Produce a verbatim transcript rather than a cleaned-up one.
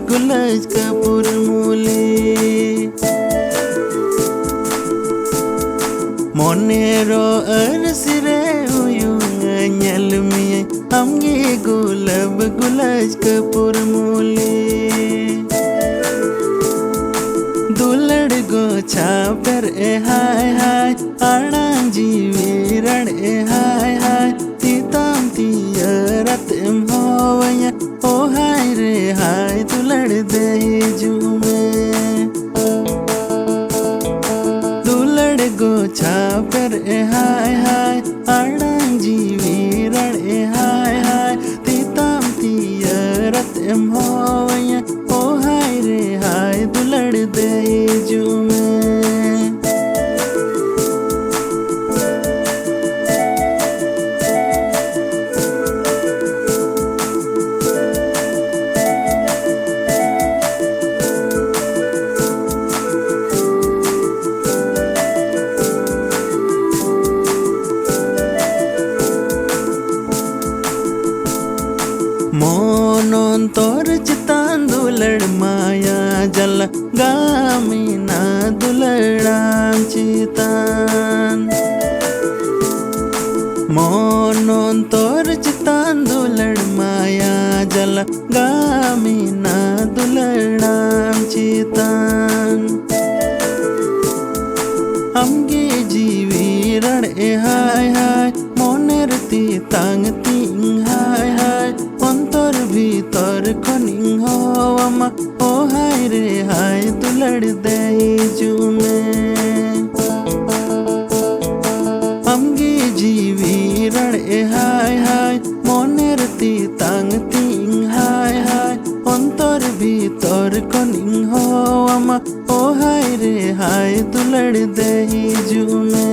ᱜᱩᱞᱟᱹᱡ ᱠᱟᱹᱯᱩᱨ ᱢᱩᱞᱤ᱾ ᱢᱚᱱᱮ ᱨᱚ ᱟᱹᱨᱥᱤ ᱨᱮ ᱩᱭᱩᱝ ᱧᱮᱞ ᱢᱤᱭᱟᱹᱧ, ᱟᱢᱜᱮ ᱜᱩᱞᱟᱹᱵ ᱜᱩᱞᱟᱹᱡ ᱠᱟᱹᱯᱩᱨ ᱢᱩᱞᱤ᱾ ᱫᱩᱞᱟᱹᱲ ᱜᱚᱪᱷᱟ ᱯᱮᱨ ᱮ ᱦᱟᱭ ᱦᱟᱭ, ᱟᱲᱟᱝ ᱡᱤᱣᱤ ᱨᱟᱲ ᱮ ᱦᱟᱭ ᱦᱟᱭ, ᱛᱤᱛᱟᱢ ᱛᱤᱭᱟᱹᱨᱟᱛ ᱮᱢ ᱦᱚᱣᱟᱧᱟ, ᱳ ᱦᱟᱭ ᱨᱮ ᱦᱟᱭ, ᱫᱩᱞᱟᱹᱲ ᱫᱮ ᱦᱤᱡᱩᱜ ᱢᱮ᱾ ᱫᱩᱞᱟᱹᱲ ᱜᱚᱪᱷᱟ ᱯᱮᱨ ᱮ ᱦᱟᱭ ᱦᱟᱭ, ᱟᱲᱟᱝ ᱡᱤᱣᱤ ᱨᱟᱲ ᱮ ᱦᱟᱭ ᱦᱟᱭ, ᱛᱤᱛᱟᱢ ᱛᱤᱭᱟᱹᱨᱟᱛ ᱮᱢ ᱦᱚᱣᱟᱧᱟ, ᱳ ᱦᱟᱭ ᱨᱮ ᱦᱟᱭ, ᱫᱩᱞᱟᱹᱲ ᱫᱮ ᱦᱤᱡᱩᱜ ᱢᱮ᱾ ᱢᱚᱱ ᱚᱱᱛᱚᱨ ᱪᱮᱛᱟᱱ ᱫᱩᱞᱟᱹᱲ ᱢᱟᱭᱟ ᱡᱟᱞᱟ, ᱜᱟᱢᱤᱱᱟ ᱫᱩᱞᱟᱹᱲᱟᱢ ᱪᱮᱛᱟᱱ᱾ ᱢᱚᱱ ᱚᱱᱛᱚᱨ ᱪᱮᱛᱟᱱ ᱫᱩᱞᱟᱹᱲ ᱢᱟᱭᱟ ᱡᱟᱞᱟ, ᱜᱟᱢᱤᱱᱟ ᱫᱩᱞᱟᱹᱲᱟᱢ ᱪᱮᱛᱟᱱ᱾ ᱟᱢᱜᱮ ᱡᱤᱣᱤ ᱨᱟᱲ ᱮ ᱦᱟᱭ ᱦᱟᱭ, ᱢᱚᱱᱮᱨ ᱛᱤᱛᱟᱝ ᱛᱤᱧ ᱦᱟᱭ ᱦᱟᱭ, ᱚᱱᱛᱚᱨ ᱵᱷᱤᱛᱚᱨ ᱠᱷᱚᱱᱤᱧ ᱦᱚᱣᱟᱢᱟ, ᱳ ᱦᱟᱭ ᱨᱮ ᱦᱟᱭ, ᱫᱩᱞᱟᱹᱲ ᱫᱮ ᱦᱤᱡᱩᱜ ᱢᱮ᱾ ᱟᱢᱜᱮ ᱡᱤᱣᱤ ᱨᱟᱲ ᱮ ᱦᱟᱭ ᱦᱟᱭ, ᱢᱚᱱᱮᱨ ᱛᱤᱛᱟᱝ ᱛᱤᱧ ᱦᱟᱭ ᱦᱟᱭ, ᱚᱱᱛᱚᱨ ᱵᱷᱤᱛᱚᱨ ᱠᱷᱚᱱᱤᱧ ᱦᱚᱣᱟᱢᱟ, ᱳ ᱦᱟᱭ ᱨᱮ ᱦᱟᱭ, ᱫᱩᱞᱟᱹᱲ ᱫᱮ ᱦᱤᱡᱩᱜ ᱢᱮ᱾